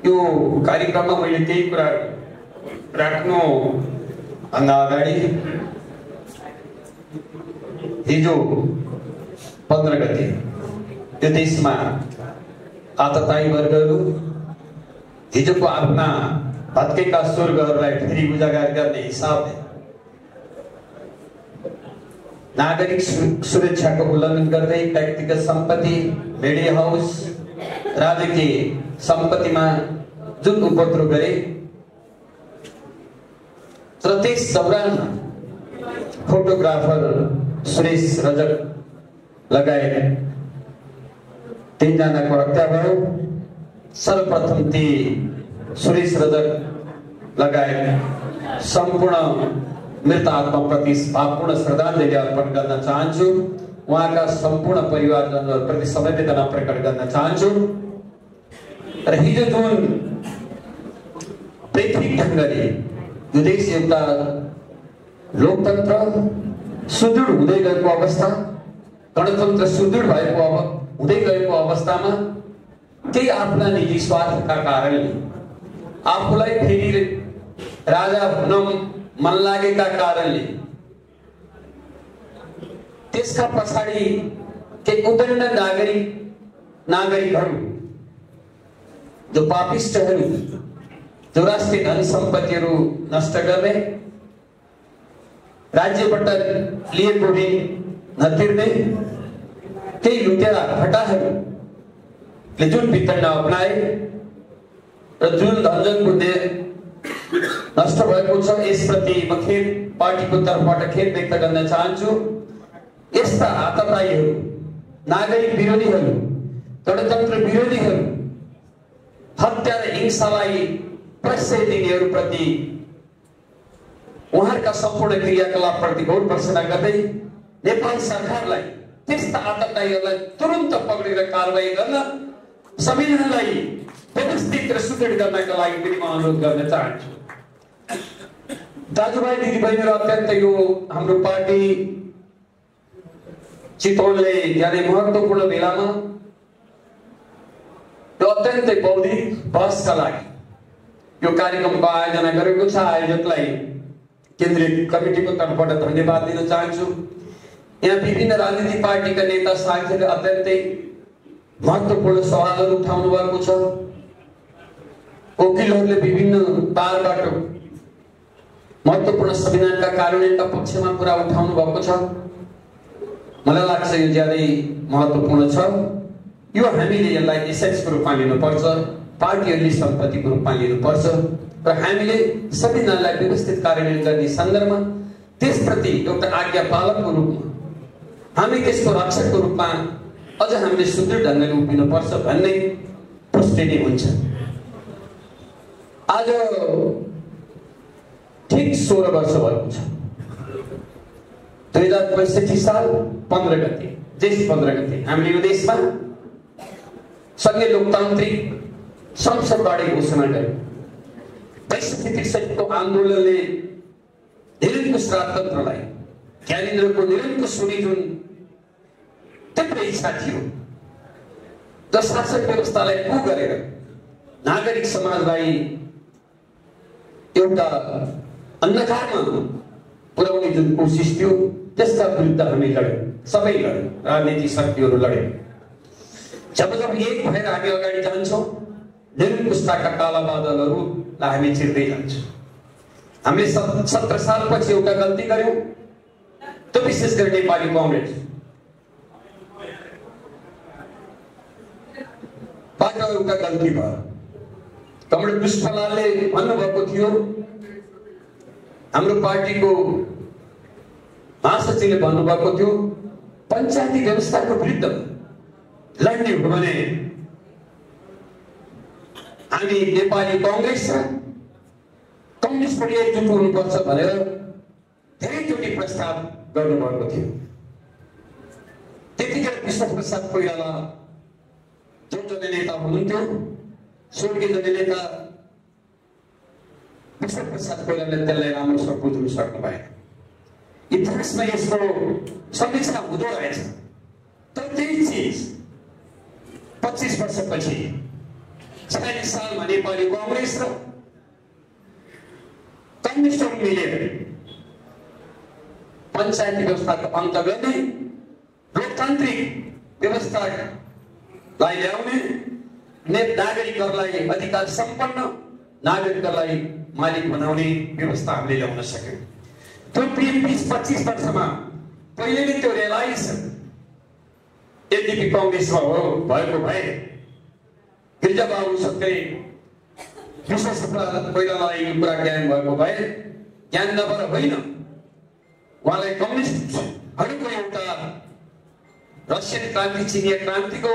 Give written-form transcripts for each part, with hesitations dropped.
यो कार्यक्रममा मैले केही कुरा राख्नु भन्दा अगाडि हिजो 15 गते यो देशमा आततायी वर्गहरू हिजोको आफ्ना भत्केका स्वर्गहरूलाई फेरि उजागर गर्ने हिसाबले नागरिक सुरक्षाको उल्लङ्घन गर्दै व्यक्तिगत सम्पत्ति, मिडिया हाउस, राजकीय सम्पत्तिमा जुन उपद्रव गरे र त्यस दौरान फोटोग्राफर सुरेश रजक लगायत 3 जनाको हत्या भयो। सर्वप्रथम ती सुरेश रजक लगायत सम्पूर्ण मृत आत्माप्रति भावपूर्ण श्रद्धाञ्जली अर्पण गर्न चाहन्छु। उहाँका सम्पूर्ण परिवारजनहरूप्रति संवेदना प्रकट गर्न चाहन्छु। र हिजो जुन पृथ्वी ढङ्गले यो देश एउटा लोकतन्त्र सुदृढ हुँदै गएको अवस्था, गणतन्त्र सुदृढ भएको हुँदै गएको अवस्थामा केही आफ्ना निजी स्वार्थका कारणले आफूलाई फेरि राजा हुन मन लागेका कारणले त्यसका पछाडि केही उदण्ड नागरिकहरू जो पापिष्टहरू जो राष्ट्रिय धन सम्पत्तिहरू नष्ट गर्ने, राज्यबाट लिएको ऋण नतिर्ने केही लुटेरा फटाहरूले जुन वितरण अपनाए र जुन धनजनको नष्ट भएको छ, यसप्रति म पार्टीको तर्फबाट खेद व्यक्त गर्न चाहन्छु। यस्ता आततायीहरू, नागरिक विरोधीहरू, गणतन्त्र विरोधीहरू, हत्या र हिंसालाई प्रश्रय दिनेहरूप्रति उहाँहरूका सम्पूर्ण क्रियाकलापप्रति गौर वर्षना गर्दै नेपाल सरकारलाई त्यस्ता आततायीहरूलाई तुरुन्त पक्रेर कारबाही गर्न, संविधानलाई व्यवस्थित र सुदृढ गर्नका लागि पनि म अनुरोध गर्न चाहन्छु। दाजुभाइ दिदीबहिनीहरू, अत्यन्त यो हाम्रो पार्टी चितवनले यानि महत्त्वपूर्ण बेलामा यो अत्यन्तै बौद्धिक बहसका लागि यो कार्यक्रमको आयोजना गरेको छ। आयोजकलाई केन्द्रीय कमिटीको तर्फबाट धन्यवाद दिन चाहन्छु। यहाँ विभिन्न राजनीतिक पार्टीका नेता साथीहरूले अत्यन्तै महत्त्वपूर्ण सवालहरू उठाउनु भएको छ। वकिलहरूले विभिन्न पारबाट महत्त्वपूर्ण संविधानका कार्यान्वयनका पक्षमा कुरा उठाउनु भएको छ। मलाई लाग्छ यो ज्यादै महत्त्वपूर्ण छ। यो हामीले यसलाई एसेट्सको रूपमा लिनुपर्छ, पार्टीहरूले सम्पत्तिको रूपमा लिनुपर्छ र हामीले संविधानलाई व्यवस्थित कार्यान्वयन गर्ने सन्दर्भमा त्यसप्रति एउटा आज्ञापालकको रूपमा, हामी त्यसको रक्षकको रूपमा अझ हामीले सुदृढ ढङ्गले उभिनुपर्छ भन्ने पुष्टि नै हुन्छ। आज ठीक 16 वर्ष भएको छ। 2065 साल 15 गते, जेठ 15 गते हामीले यो देशमा संघीय लोकतान्त्रिक संसदबाट घोषणा गर्यो। 63 को आन्दोलनले निरङ्कुश राजतन्त्रलाई, ज्ञानेन्द्रको निरङ्कुश हुने जुन तीव्र इच्छा थियो, र शासक व्यवस्थालाई पु गरेर नागरिक समाजलाई एउटा अन्धकारमा पुर्याउने जुन कोसिस थियो, त्यसका विरुद्ध हामी लड्यौँ। सबै लड्यौँ, राजनीतिक शक्तिहरू लड्यौँ। जब एक भएर हामी अगाडि जान्छौँ, निरङ्कुशताका काला बादलहरूलाई हामी चिर्दै जान्छौँ। हामीले 17 सालपछि एउटा गल्ती गर्यौँ, त्यो विशेष गरी नेपाली कांग्रेस बाट एउटा गल्ती भयो। कमरेड पुष्पलालले भन्नुभएको थियो, हाम्रो पार्टीको महासचिवले भन्नुभएको थियो, पञ्चायती व्यवस्थाको विरुद्ध लड्ने हो भने हामी नेपाली कांग्रेस र कम्युनिस्टले एकजुट हुनुपर्छ भनेर धेरैचोटि प्रस्ताव गर्नुभएको थियो। त्यतिखेर विश्वप्रसाद कोइराला जो जननेता हुनुहुन्थ्यो, स्वर्गीय जननेता विश्वप्रसाद कोइरालाले त्यसलाई राम्रोसँग बुझ्न सक्नु भएन। इतिहासमा यसको समीक्षा हुँदो रहेछ। तर त्यही चिज 25 वर्षपछि 46 सालमा नेपाली कांग्रेस र कम्युनिस्टहरू मिलेर पञ्चायती व्यवस्थाको अन्त गर्ने, लोकतान्त्रिक व्यवस्थालाई ल्याउने, नागरिकहरूलाई अधिकार सम्पन्न नागरिकहरूलाई मालिक बनाउने व्यवस्था हामीले ल्याउन सक्यौं। त्यो 20-25 वर्षमा पहिले नै त्यो रियलाइजेसन एनडीपी कांग्रेसमा भएको भए गिरिजाबाबु सबै विश्वसभा कोइरालाई यो कुरा ज्ञान भएको भए, ज्ञान नभएर होइन, उहाँलाई कम्युनिस्टहरूको एउटा रसियन क्रान्ति, चिनिया क्रान्तिको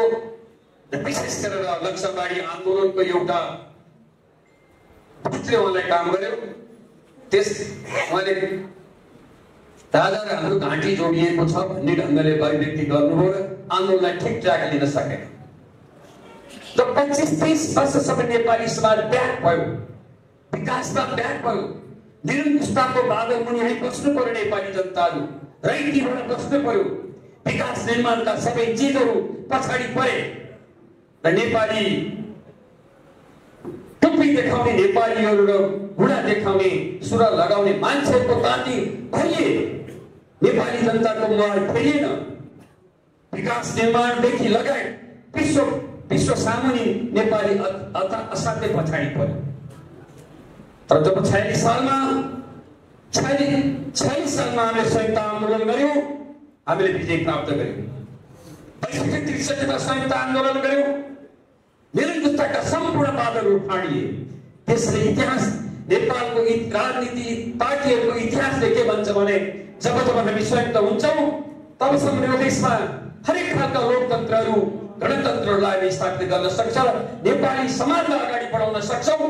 विशेष गरेर नक्सलबाडी आन्दोलनको एउटा पुत्रले उहाँलाई काम गर्यो। उहाँले राजा र हाम्रो घाँटी जोडिएको छ भन्ने ढङ्गले अभिव्यक्ति गर्नुभयो र आन्दोलनलाई ठिक ट्र्याक लिन सकेन। र 25-30 वर्षसम्म नेपाली समाज ब्याक भयो, विकासमा ब्याक भयो। निरङ्कुशताको बादल मुनि बस्नु पर्यो नेपाली जनताहरू, राइटीबाट बस्नु पर्यो। विकास निर्माणका सबै चिजहरू पछाडि परे र नेपाली टुप्पी देखाउने नेपालीहरू र घुँडा देखाउने सुरा लगाउने मान्छेहरूको ताती भइए नेपाली जनताको मन फेरिएन। विकास निर्माणदेखि लगायत विश्व सामुन्ने नेपाली असाध्यै पछाडि पर्यो। तर जब 46 सालमा हामीले संयुक्त आन्दोलन गर्यौं, हामीले विजय प्राप्त गर्यौं। 65-63 मा संयुक्त आन्दोलन गर्यौं, निरङ्कुशताका सम्पूर्ण बाधाहरू फाडिए। त्यसले इतिहास, नेपालको राजनीति पार्टीहरूको इतिहासले के भन्छ भने जब हामी संयुक्त हुन्छौं तबसम्म यो देशमा हरेक खालका लोकतन्त्रहरू, गणतन्त्रहरूलाई स्थापित गर्न सक्छ, नेपाली समाजलाई अगाडि बढाउन सक्छौं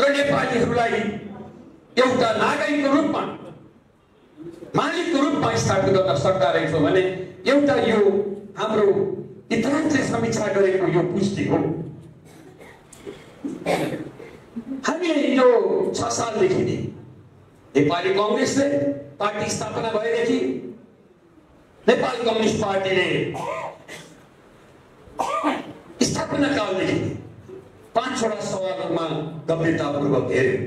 र नेपालीहरूलाई एउटा नागरिकको रूपमा, मालिकको रूपमा स्थापित गर्न सक्दा रहेछौँ भने एउटा यो हाम्रो इतिहासले समीक्षा गरेको यो पुष्टि हो। हामीले यो 6 सालदेखि नै नेपाली कांग्रेसले पार्टी स्थापना भएदेखि नेपाल कम्युनिस्ट पार्टीले स्थापना कालदेखि 5 वटा सवालहरूमा गम्भीरतापूर्वक हेर्यो।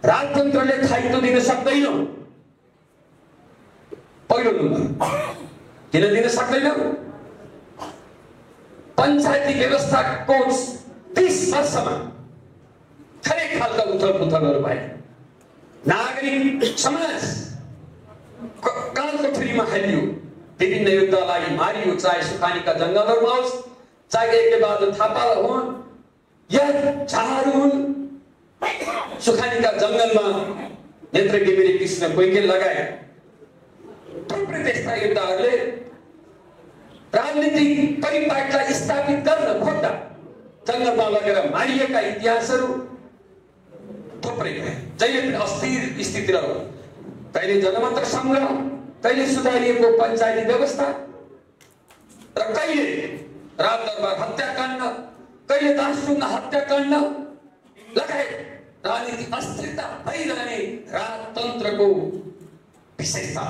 राजतन्त्रले स्थायित्व दिन सक्दैन, पहिलो नम्बर। किन दिन सक्दैन? पञ्चायती व्यवस्थाको 30 वर्षमा हरेक खालका उथलपुथलहरू भए। नागरिक समाज कालकोठरीमा हालियो, विभिन्न युद्धलाई मारियो, चाहे सुखानीका जङ्गलहरूमा होस्, चाहे यज्ञबहादुर थापा हुन् या झाहरू हुन्। सुखानीका जङ्गलमा नेत्र घिमिरे, कृष्ण कोइके लगाए थुप्रै त्यस्ता युद्धहरूले राजनीतिक परिपाटलाई स्थापित गर्न खोज्दा जङ्गलमा लगेर मारिएका इतिहासहरू थुप्रै भए। जहिले पनि अस्थिर स्थिति रह्यो। कहिले जनमत संग्रह, कहिले सुधारिएको पञ्चायती व्यवस्था र कहिले राजदरबार हत्याकाण्ड, कहिले दासढुङ्गा हत्याकाण्ड लगायत राजनीतिक अस्थिरता भइरहने राजतन्त्रको विशेषता।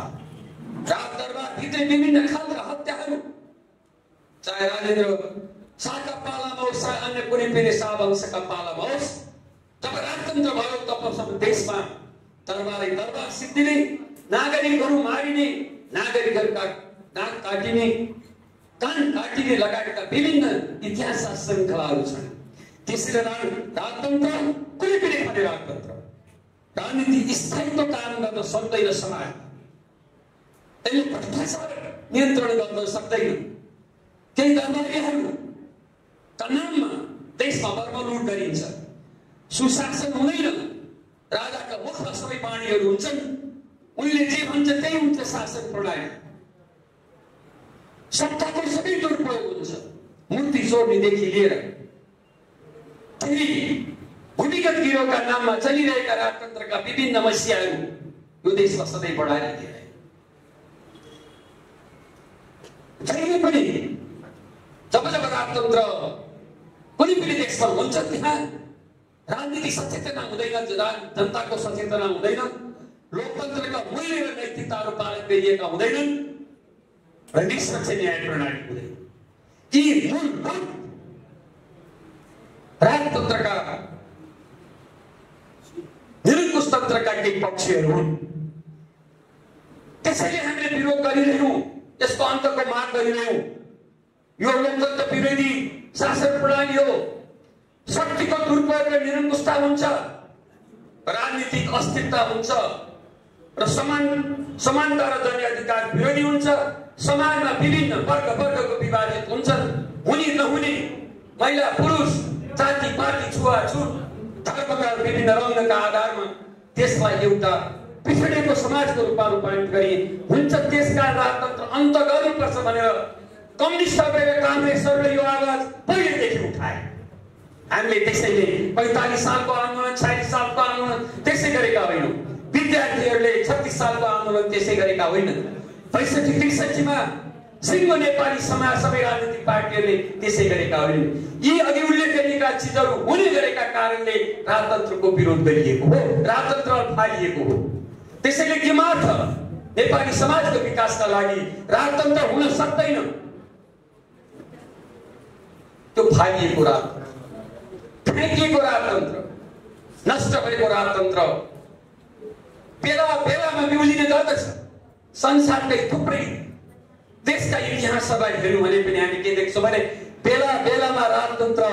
राजदरबार भित्रै विभिन्न खालका हत्याहरू, चाहे राजेन्द्र शाहका पालामा होस्, चाहे अन्य कुनै पनि शाहवंशका पालामा होस्, जब राजतन्त्र भयो तबसम्म देशमा दरबारै दरबार सिद्धिने, नागरिकहरू मारिने, नागरिकहरूका नाक काटिने, कान काटिने लगायतका विभिन्न इतिहास श्रृङ्खलाहरू छन्। त्यसैले राजतन्त्र कुनै पनि खाले राजतन्त्र राजनीति स्थायित्व कायम गर्न सक्दैन। समाज यसले भ्रष्टाचार नियन्त्रण गर्न सक्दैन। केही दरबारीहरूका नाममा देशमा बर्बलुट गरिन्छ, सुशासन हुँदैन, राजाका मुखमा सबै बाणीहरू हुन्छन्, उनले जे भन्छ त्यही हुन्छ शासन प्रणाली। सत्ताको सबै दुरुपयोग हुन्छ, मूर्ति जोड्नेदेखि लिएर भूमिगत गिरोहका नाममा चलिरहेका राजतन्त्रका विभिन्न समस्याहरू यो देशमा सधैँ बढाइदिए। जहिले पनि जब राजतन्त्र कुनै पनि देशमा हुन्छ त्यहाँ राजनीतिक सचेतना हुँदैन, जनताको सचेतना हुँदैन, लोकतन्त्रका मूल्य र नैतिकताहरू पालन गरिएका हुँदैनन् र निष्पक्ष न्याय प्रणाली हुँदैन। यी मूलभूत राजतन्त्रका निरङ्कुश तन्त्रका केही पक्षहरू हुन्। त्यसैले हामीले विरोध गरिरहेछौँ, यसको अन्तको माग गरिरहेछौँ। यो लोकतन्त्र विरोधी शासन प्रणाली हो। शक्तिको दुरुपयोग र निरङ्कुशता हुन्छ, राजनीतिक अस्थिरता हुन्छ र समानता र जनअधिकार विरोधी हुन्छ। समाजमा विभिन्न वर्गको विभाजित हुन्छन्। हुने नहुने, महिला पुरुष, जाति पाति छुवाछुत, धर्मका विभिन्न रङका आधारमा त्यसलाई एउटा पिछडिएको समाजको रूपमा रूपान्तरित गरी हुन्छ। त्यसका राजतन्त्र अन्त गर्नुपर्छ भनेर कम्युनिस्टहरूले र काङ्ग्रेसहरूले यो आवाज पहिलेदेखि उठाए। हामीले त्यसैले 45 सालको आन्दोलन, 46 सालको आन्दोलन त्यसै गरेका होइनौँ। विद्यार्थीहरूले 36 सालको आन्दोलन त्यसै गरेका होइनन्। 65-63 मा सिङ्गो नेपाली समाज सबै राजनीतिक पार्टीहरूले त्यसै गरेका होइनन्। यी अघि उल्लेख गरिएका चिजहरू हुने गरेका कारणले राजतन्त्रको विरोध गरिएको हो, राजतन्त्र फालिएको हो। त्यसैले किमार्थ नेपाली समाजको विकासका लागि राजतन्त्र हुन सक्दैन। त्यो फालिएको राजतन्त्र, फ्याँकिएको राजतन्त्र, नष्ट भएको राजतन्त्र बेला बेलामा बिउजिने गर्दछ। संसारकै थुप्रै देशका इतिहासलाई हेर्नु भने पनि हामी के देख्छौँ भने बेला बेलामा राजतन्त्र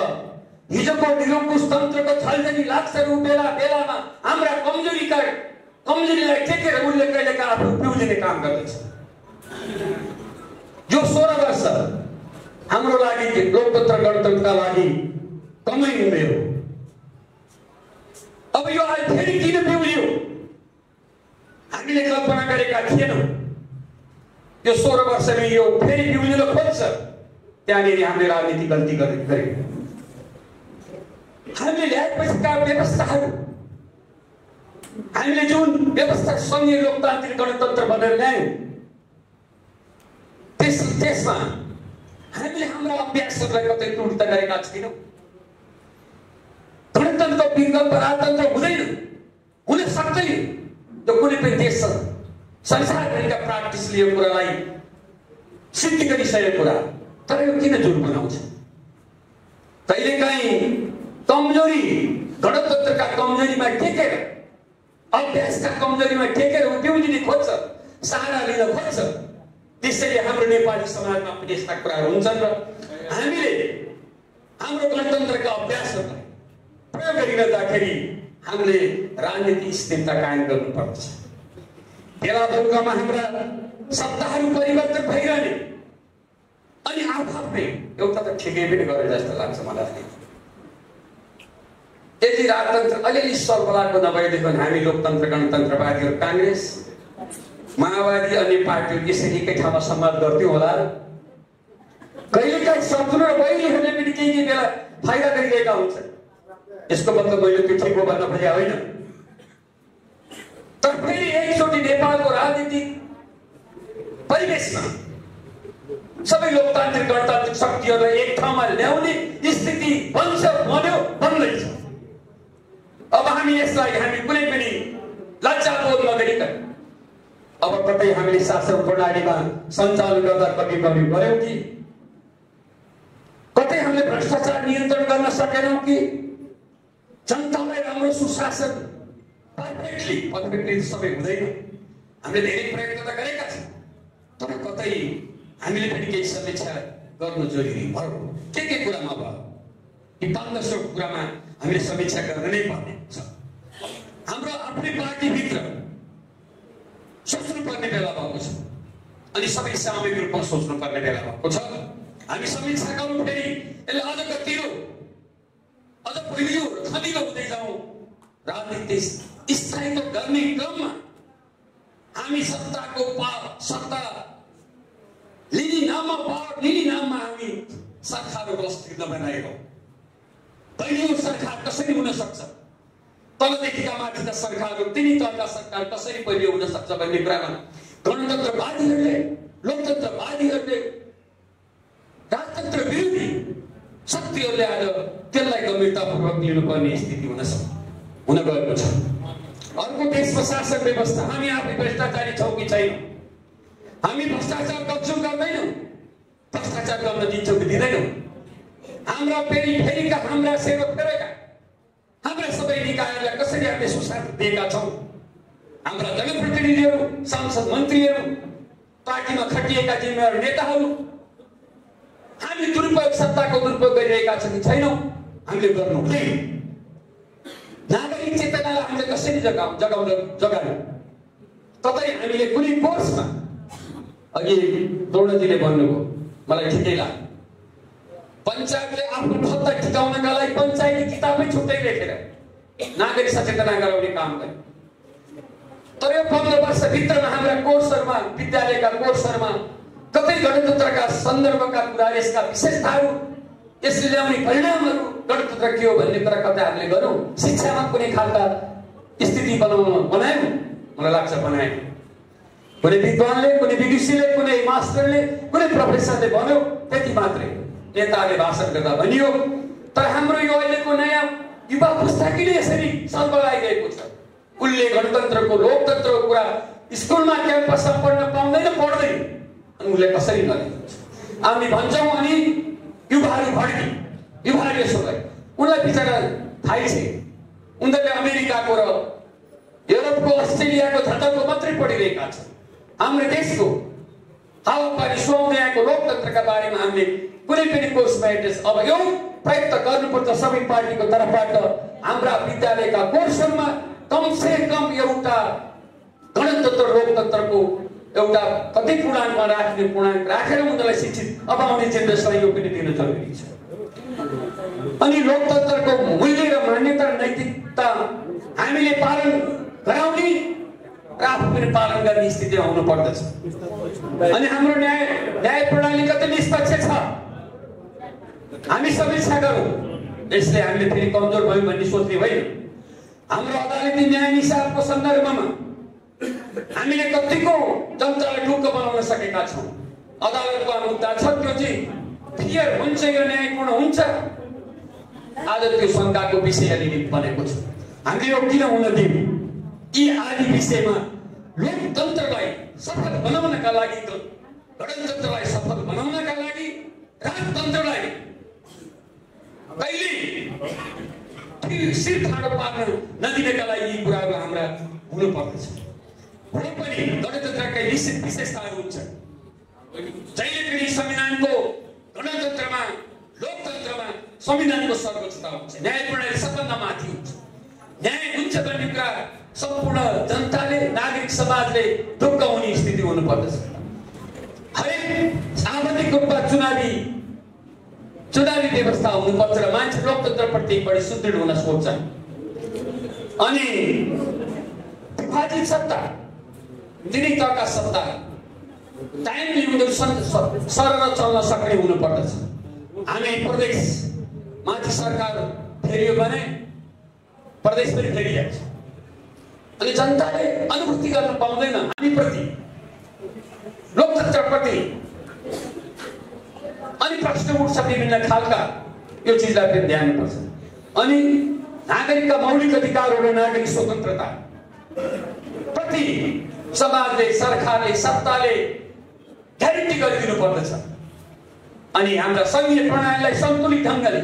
हिजोको निरङ्कुश तन्त्रको छलजनी लाग्छ र बेला बेलामा हाम्रा कमजोरीलाई टेकेर उसले कहिलेका आफू बिउजिने काम गर्दछ। यो 16 वर्ष हाम्रो लागि लोकतन्त्र गणतन्त्रका लागि कमै हुँदै हो। अब यो आज फेरि किन बिउजियो? हामीले कल्पना गरेका थिएनौँ। यो 16 वर्षमा यो फेरि बिउजिन खोज्छ। त्यहाँनिर हामीले राजनीति गल्ती गरेको। हामीले ल्याएपछिका व्यवस्थाहरू, हामीले जुन व्यवस्था सङ्घीय लोकतान्त्रिक गणतन्त्र भनेर ल्यायौँ त्यसमा हामीले हाम्रा अभ्यासहरूलाई कतै त्रुटि गरेका छैनौँ। गणतन्त्रको विकल्प राजतन्त्र हुँदैन, हुन सक्दैन। त्यो कुनै पनि देश संसारभरिका प्र्याक्टिसले यो कुरालाई सिद्धि गरिसकेको कुरा। तर यो किन जुट बनाउँछ? कहिलेकाहीँ कमजोरी, गणतन्त्रका कमजोरीमा टेकेर, अभ्यासका कमजोरीमा टेकेर बिउजिने खोज्छ, सहारा लिन खोज्छ। त्यसैले हाम्रो नेपाली समाजमा पनि यस्ता कुराहरू हुन्छन् र हामीले हाम्रो गणतन्त्रका अभ्यासहरूलाई प्रयोग गरिरहँदाखेरि हामीले राजनीतिक स्थिरता कायम गर्नुपर्छ। बेला बेलुकामा हाम्रा सत्ताहरू परिवर्तन भइरहने अनि आफै एउटा त ठिकै पनि गरे जस्तो लाग्छ मलाई। यदि राजतन्त्र अलिअलि सलबलाको नभएदेखि हामी लोकतन्त्र गणतन्त्रवादीहरू, काङ्ग्रेस, माओवादी, अन्य पार्टीहरू यसरी एकै ठाउँमा संवाद गर्थ्यौँ होला। कहिलेकाहीँ शत्रु र बैरीहरूले पनि केही बेला फाइदा गरिरहेका हुन्छन्। यसको मतलब मैले त्यो ठिक हो भन्न खोजेको होइन। तर फेरि एकचोटि नेपालको राजनीतिक परिवेशमा सबै लोकतान्त्रिक गणतान्त्रिक शक्तिहरूलाई एक ठाउँमा ल्याउने स्थिति बन्दैछ। अब हामी यसलाई कुनै पनि लज्जाबोध नगरिकन अब कतै हामीले शासन प्रणालीमा सञ्चालन गर्दा कमी गर्यौँ कि, कतै हामीले भ्रष्टाचार नियन्त्रण गर्न सकेनौँ कि, जनतालाई राम्रो सुशासन पर्फेक्टली सबै हुँदैन। हामीले धेरै प्रयत्न त गरेका छौँ, तर कतै हामीले पनि केही समीक्षा गर्नु जरुरी भयो। के कुरामा भयो? यी 5-10 कुरामा हामीले समीक्षा गर्न नै पर्ने छ। हाम्रो आफ्नै पार्टीभित्र सोच्नुपर्ने बेला भएको छ अनि सबै सामूहिक रूपमा सोच्नुपर्ने बेला भएको छ। हामी समीक्षा गरौँ, फेरि यसले अझ गतिलो, अझ बलियो र खदिलो हुँदै जाउँ। राजनीति स्थायित्व गर्ने क्रममा हामी सत्ता लिने नाममा हामी सरकारको अस्तित्व बनाएको। बलियो सरकार कसरी हुन सक्छ? तलदेखिका माथिका सरकारहरू, तिनी तहका सरकार कसरी बलियो हुन सक्छ भन्ने कुरामा गणतन्त्रवादीहरूले, लोकतन्त्रवादीहरूले, राजतन्त्र विरोधी शक्तिहरूले आज त्यसलाई गम्भीरतापूर्वक लिनुपर्ने स्थिति हुन गएको छ। अर्को देशको शासन व्यवस्था, हामी आफै भ्रष्टाचारी छौँ कि छैनौँ? हामी भ्रष्टाचार गर्छौँ गर्दैनौँ? भ्रष्टाचार गर्न दिन्छौँ कि दिँदैनौँ? हाम्रा पेरिफेरीका हाम्रा सेरोफेर सबै निकायहरूलाई कसरी हामीले सुसार दिएका छौँ। हाम्रा जनप्रतिनिधिहरू, सांसद, मन्त्रीहरू, पार्टीमा खटिएका जिम्मेवार नेताहरू हामी दुरुपयोग, सत्ताको दुरुपयोग गरिरहेका छौँ कि छैनौँ, हामीले गर्नु हुँदैन। नागरिक चेतनालाई हामीले कसरी जगायौँ। कतै हामीले कुनै कोर्समा, अघि द्रोणजीले भन्नुभयो, मलाई ठिकै लाग्यो, पञ्चायतले आफ्नो सत्ता टिकाउनका लागि पञ्चायती किताबै छुट्टै लेखेर नागरिक सचेतना गराउने काम गरे। तर यो 15 वर्षभित्रमा हाम्रा कोर्सहरूमा, विद्यालयका कोर्सहरूमा कतै गणतन्त्रका सन्दर्भका कुराहरू, यसका विशेषताहरू, यसले ल्याउने परिणामहरू, गणतन्त्र के हो भन्ने कुरा कतै हामीले गरौँ। शिक्षामा कुनै खालका स्थिति बनायौँ, मलाई लाग्छ बनाएँ। कुनै विद्वानले, कुनै विदुषीले, कुनै मास्टरले, कुनै प्रोफेसरले भन्यो, त्यति मात्रै नेताले भाषण गर्दा भनियो। तर हाम्रो यो अहिलेको नयाँ युवा पुस्ताकीले यसरी सल्बलाइरहेको छ। उसले गणतन्त्रको, लोकतन्त्रको कुरा स्कुलमा, क्याम्पसमा पढ्न पाउँदैन, पढ्दैन, अनि उसले कसरी गरेको छ। हामी भन्छौँ अनि युवाहरू भड्की, युवाहरू यसो गरे, उनलाई बिचरा थाहै छैन। उनीहरूले अमेरिकाको र युरोपको, अस्ट्रेलियाको झटको मात्रै पढिरहेका छन्। हाम्रो देशको हावापानी, सुहाउँदैको लोकतन्त्रका बारेमा हामीले कुनै पनि कोर्समा एड्रेस अब यो प्रयत्न गर्नुपर्छ। सबै पार्टीको तर्फबाट हाम्रा विद्यालयका कोर्सहरूमा कमसे कम एउटा गणतन्त्र, लोकतन्त्रको एउटा कति पूर्णाङ्कमा राख्ने, पूर्णाङ्क राखेर उनीहरूलाई शिक्षित अब आउने जेनेरेसनलाई यो पनि दिन जरुरी छ। अनि लोकतन्त्रको मूल्य र मान्यता, नैतिकता हामीले पालन गराउने र आफू पनि पालन गर्ने स्थिति आउनु पर्दछ। अनि हाम्रो न्याय प्रणाली कति निष्पक्ष छ, हामी समीक्षा गरौँ। यसले हामीले फेरि कमजोर भयो भन्ने सोच्ने होइन। हाम्रो अदालती न्याय निसाबको सन्दर्भमा हामीले कतिको जनतालाई ढुक्क बनाउन सकेका छौँ। अदालतको मुद्दा छ, त्यो चाहिँ क्लियर हुन्छ, यो न्यायपूर्ण हुन्छ। आज त्यो शङ्काको विषय अलिकति बनेको छ। हामीले यो किन हुन दियौँ? यी आदि विषयमा लोकतन्त्रलाई सफल बनाउनका लागि, गणतन्त्रलाई सफल बनाउनका लागि, राजतन्त्रलाई कहिले शिर ठाडो पार्न नदिनका लागि यी कुराहरू हाम्रा हुनुपर्दछ। हुन पनि गणतन्त्रका निश्चित विशेषताहरू हुन्छ। जहिले पनि संविधानको, गणतन्त्रमा, लोकतन्त्रमा संविधानको सर्वोच्चता हुन्छ। न्याय प्रणाली सबभन्दा माथि हुन्छ। न्याय हुन्छ भन्ने कुरा सम्पूर्ण जनताले, नागरिक समाजले ढुक्क हुने स्थिति हुनुपर्दछ। हरेक सामाजिक रूपमा चुनावी व्यवस्था हुनुपर्छ र मान्छे लोकतन्त्रप्रति बढी सुदृढ हुन सोच्छन्। अनि विभाजित सत्ता, तिनै तहका सत्ता टाइमली उनीहरू सरल चल्न सक्ने हुनुपर्दछ। हामी प्रदेश माथि सरकार फेरियो भने प्रदेश पनि फेरिहाल्छ। अनि जनताले अनुभूति गर्न पाउँदैन हामीप्रति, लोकतन्त्रप्रति। अनि प्रश्न उठ्छ विभिन्न खालका, यो चिजलाई पनि ध्यान पर्छ। अनि नागरिकका मौलिक अधिकारहरू र नागरिक स्वतन्त्रता प्रति समाजले, सरकारले, सत्ताले ग्यारेन्टी गरिदिनु पर्दछ। अनि हाम्रा सङ्घीय प्रणालीलाई सन्तुलित ढङ्गले,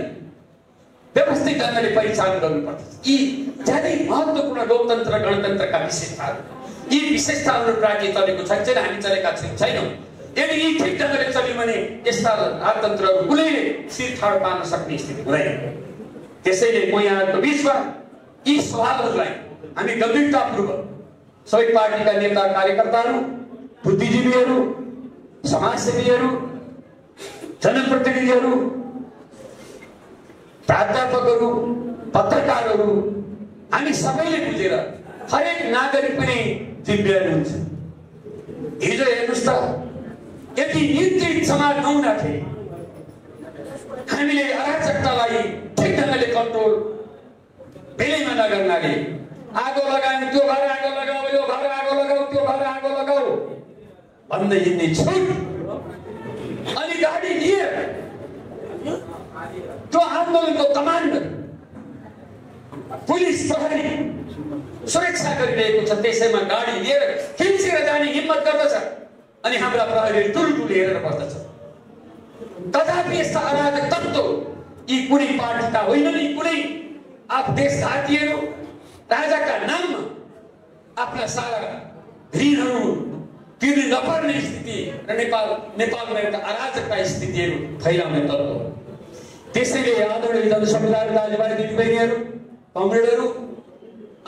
व्यवस्थित ढङ्गले परिचालन गर्नुपर्छ। यी ज्यादै महत्त्वपूर्ण लोकतन्त्र, गणतन्त्रका विशेषताहरू, यी विशेषताहरू राज्य चलेको छ, हामी चलेका छैनौँ। यदि यी ठिक ढङ्गले चल्यो भने यस्ता राजतन्त्रहरू कुनैले शिर ठाडो पार्न सक्ने स्थिति हुँदैन। त्यसैले म यहाँको बिचमा यी सवालहरूलाई हामी गम्भीरतापूर्वक सबै पार्टीका नेता, कार्यकर्ताहरू, बुद्धिजीवीहरू, समाजसेवीहरू, जनप्रतिनिधिहरू, प्राध्यापकहरू, पत्रकारहरू, हामी सबैले बुझेर हरेक नागरिक पनि जिम्मेवार हुन्छ। हिजो हेर्नुहोस् त, यदि नियन्त्रित समाज नहुँदाखेरि हामीले अराजकतालाई ठिक ढङ्गले कन्ट्रोल बेलैमा नगर्नाले आगो लगायौँ, त्यो घर आगो लगाऊ, यो घर आगो लगाऊ, त्यो घर आगो लगाऊ भन्दै हिँड्ने छुट। अनि गाडी लिएर त्यो आन्दोलनको कमान्डर, पुलिस, प्रहरी सुरक्षा गरिरहेको छ, त्यसैमा गाडी लिएर खिचेर जाने हिम्मत गर्दछ। अनि हाम्रा प्रहरीहरू टुलटुल हेरेर बस्दछ। तथापि यस्ता अराजक तत्त्व यी कुनै पार्टीका होइनन्, यी कुनै देशघातीहरू राजाका नाममा आफ्ना सारा ऋणहरू तिर्न नपर्ने स्थिति र नेपालमा एउटा अराजकता स्थितिहरू फैलाउने तत्त्व हो। त्यसैले आदरणीय जनसमुदाय दाजुभाइ दिदीबहिनीहरू, कमरेडहरू,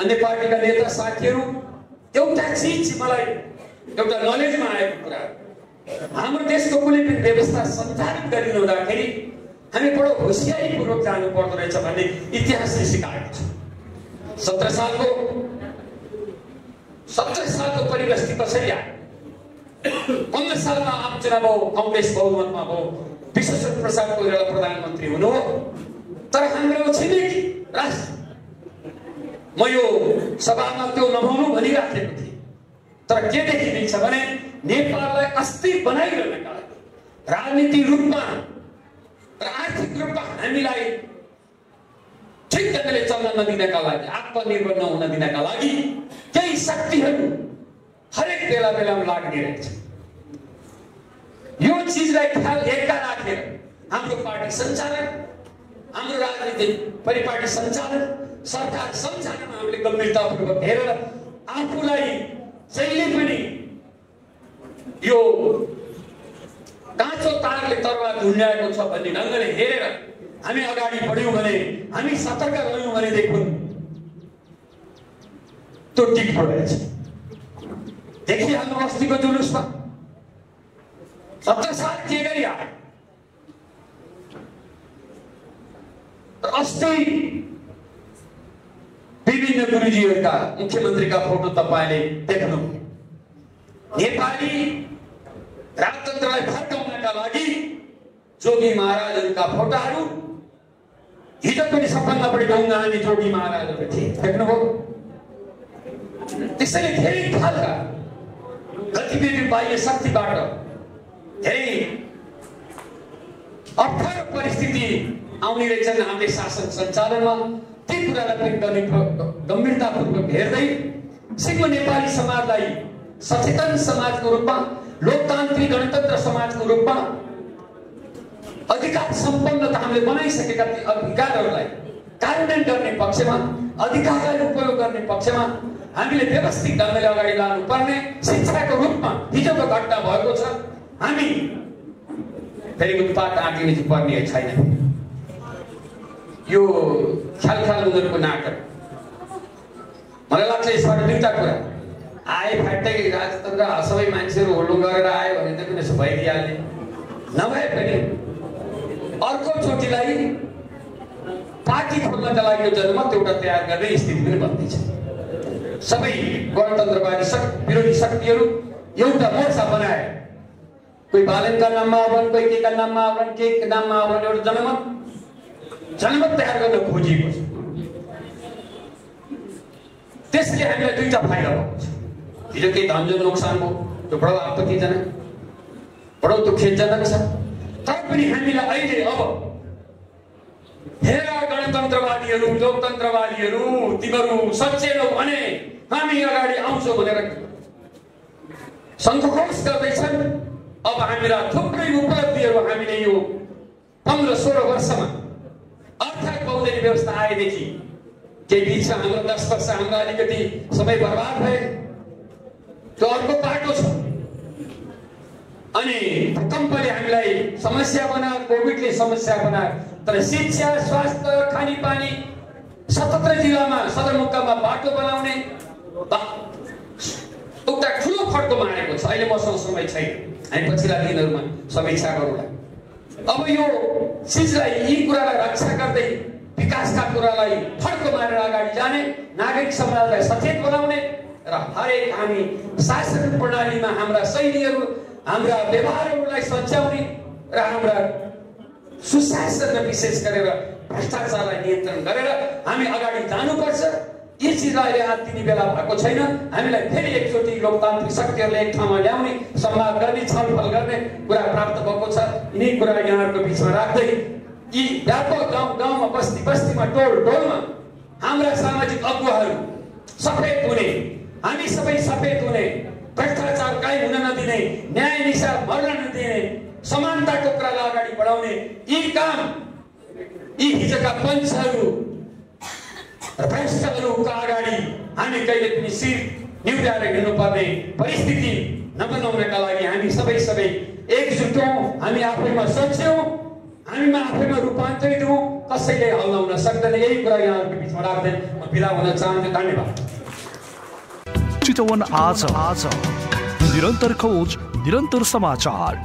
अन्य पार्टीका नेता साथीहरू, एउटा चिज मलाई एउटा नलेजमा आएको कुरा, हाम्रो देशको कुनै पनि व्यवस्था सञ्चालित गरिनुहुँदाखेरि हामी बडो होसियारीपूर्वक जानु पर्दो रहेछ भन्ने इतिहासले सिकाएको छ। 17 सालको परिवस्थिति कसरी आयो? 15 सालमा आम चुनाव हो, कांग्रेस बहुमतमा हो, विश्वेश्वर प्रसाद कोइराला प्रधानमन्त्री हुनु हो। तर हाम्रो छिमेकी राष्ट्र, म यो सभामा त्यो नभन्नु भनिराखेको थिएँ, तर के देखिन्छ भने नेपाललाई अस्थिर बनाइरहनका लागि, राजनीतिक रूपमा र आर्थिक रूपमा हामीलाई ठिक ढङ्गले चल्न नदिनका लागि, आत्मनिर्भर नहुन दिनका लागि केही शक्तिहरू हरेक बेला बेलामा लाग्ने रहेछ। यो चिजलाई ख्याल एकका राखेर हाम्रो पार्टी सञ्चालन, हाम्रो राजनीतिक परिपाटी सञ्चालन, सरकार सञ्चालनमा हामीले गम्भीरतापूर्वक हेरेर आफूलाई जहिले पनि यो काँचो तारले तरुवा झुन्ड्याएको छ भन्ने ढङ्गले हेरेर हामी अगाडि बढ्यौँ भने, हामी सतर्क रह्यौँ भनेदेखि त्यो टिक्दो रहेछ। देखिहाल्नु अस्तिको जुलुसमा 17 साल के गरी आयो। अस्ति विभिन्न गुरुजीहरूका, मुख्यमन्त्रीका फोटो तपाईले देख्नु। नेपाली राजतन्त्रलाई फर्काउनका लागि जोगी महाराजहरूका फोटाहरू हिजो पनि सबभन्दा बढी ढुङ्गा हान्ने जोगी महाराजहरू थिए, देख्नुभयो। त्यसैले धेरै खालका गतिविधि बाह्य शक्तिबाट धेरै अप्ठ्यारो परिस्थिति आउने रहेछन् हामीले शासन सञ्चालनमा। ती कुरालाई पनि गम्भीरतापूर्वक हेर्दै सिक्किम नेपाली समाजलाई सचेतन समाजको रूपमा, लोकतान्त्रिक गणतन्त्र समाजको रूपमा अधिकार सम्पन्न त हामीले बनाइसकेका ती अधिकारहरूलाई कार्यान्वयन गर्ने पक्षमा, अधिकारलाई उपयोग गर्ने पक्षमा हामीले व्यवस्थित ढङ्गले अगाडि लानुपर्ने शिक्षाको रूपमा हिजोको घटना भएको छ। हामी फेरि उत्पात आँटिने पर्ने छैन। यो ख्याल उनीहरूको नाटक। मलाई लाग्छ यसबाट दुईटा कुरा आए, फाट्दै राजतन्त्र सबै मान्छेहरू होल्डो गरेर आयो भने त पनि भइदिइहाल्ने, नभए पनि अर्को चोटिलाई पार्टी खोल्नका लागि यो जनमत एउटा तयार गर्ने स्थिति पनि बन्दैछ। सबै गणतन्त्रवादी विरोधी शक्तिहरू एउटा मोर्चा बनाए, कोही बालनका नाममा आउन्, कोही केका नाममा आउन्, के नाममा आउन्, एउटा जनमत तयार गर्न खोजिएको छ। त्यसले हामीलाई दुईटा फाइदा भएको छ। हिजो केही धनजो नोक्सान भयो, त्यो बडो आपत्तिजनक, बडो दुःखजनक छ। तर पनि हामीलाई अहिले अब हेर गणतन्त्रवादीहरू, लोकतन्त्रवादीहरू, तिमीहरू सचेत हो भने हामी अगाडि आउँछौँ भनेर सन्तोष गर्दैछन्। अब हामीलाई थुप्रै उपलब्धिहरू हामीले यो 15-16 वर्षमा अर्थात् बहुदलीय व्यवस्था आएदेखि केही बिचमा हाम्रो 10 वर्ष हाम्रो अलिकति समय बर्बाद भए, त्यो अर्को बाटो छ। अनि भूकम्पले हामीलाई समस्या बनायो, कोभिडले समस्या बनायो, तर शिक्षा, स्वास्थ्य, खानेपानी 77 जिल्लामा सदरमुकाममा बाटो बनाउने एउटा ठुलो फड्कोमा आएको छ। अहिले मसँग समय छैन, हामी पछिल्ला दिनहरूमा समीक्षा गरौँला। अब यो चिजलाई, यी कुरालाई रक्षा गर्दै विकासका कुरालाई फड्को मारेर अगाडि जाने, नागरिक समाजलाई सचेत बनाउने र हरेक हामी शासन प्रणालीमा हाम्रा शैलीहरू, हाम्रा व्यवहारहरूलाई सच्याउने र हाम्रा सुशासन विशेष गरेर भ्रष्टाचारलाई नियन्त्रण गरेर हामी अगाडि जानुपर्छ। यी चिजलाई अहिले तिनी बेला भएको छैन। हामीलाई फेरि एकचोटि लोकतान्त्रिक शक्तिहरूले एक ठाउँमा ल्याउने, संवाद गर्ने, छलफल गर्ने कुरा प्राप्त भएको छ। यिनै कुरा यहाँहरूको बिचमा राख्दै यी व्यापक गाउँमा, बस्ती बस्तीमा, टोल टोलमा हाम्रा सामाजिक अगुवाहरू सफेद हुने, हामी सबै सफेद हुने, भ्रष्टाचार कायम हुन नदिने, न्याय निसार मर्न नदिने, समानताको कुरालाई अगाडि बढाउने यी काम, यी हिजोका पञ्चहरू हामी कहिले पनि शिर निहुर्याएर हिँड्नुपर्ने परिस्थिति नबनाउनका लागि हामी सबै एकजुट हौं, हामी आफैमा सोच्यौं, हामीमा आफैमा रूपान्तरित हौं, कसैले हल्लाउन सक्दैन। यही कुरा यहाँहरुको बीचमा राख्दै म बिदा हुन चाहन्छु। धन्यवाद। चितवन आज निरन्तर खोज, निरन्तर समाचार।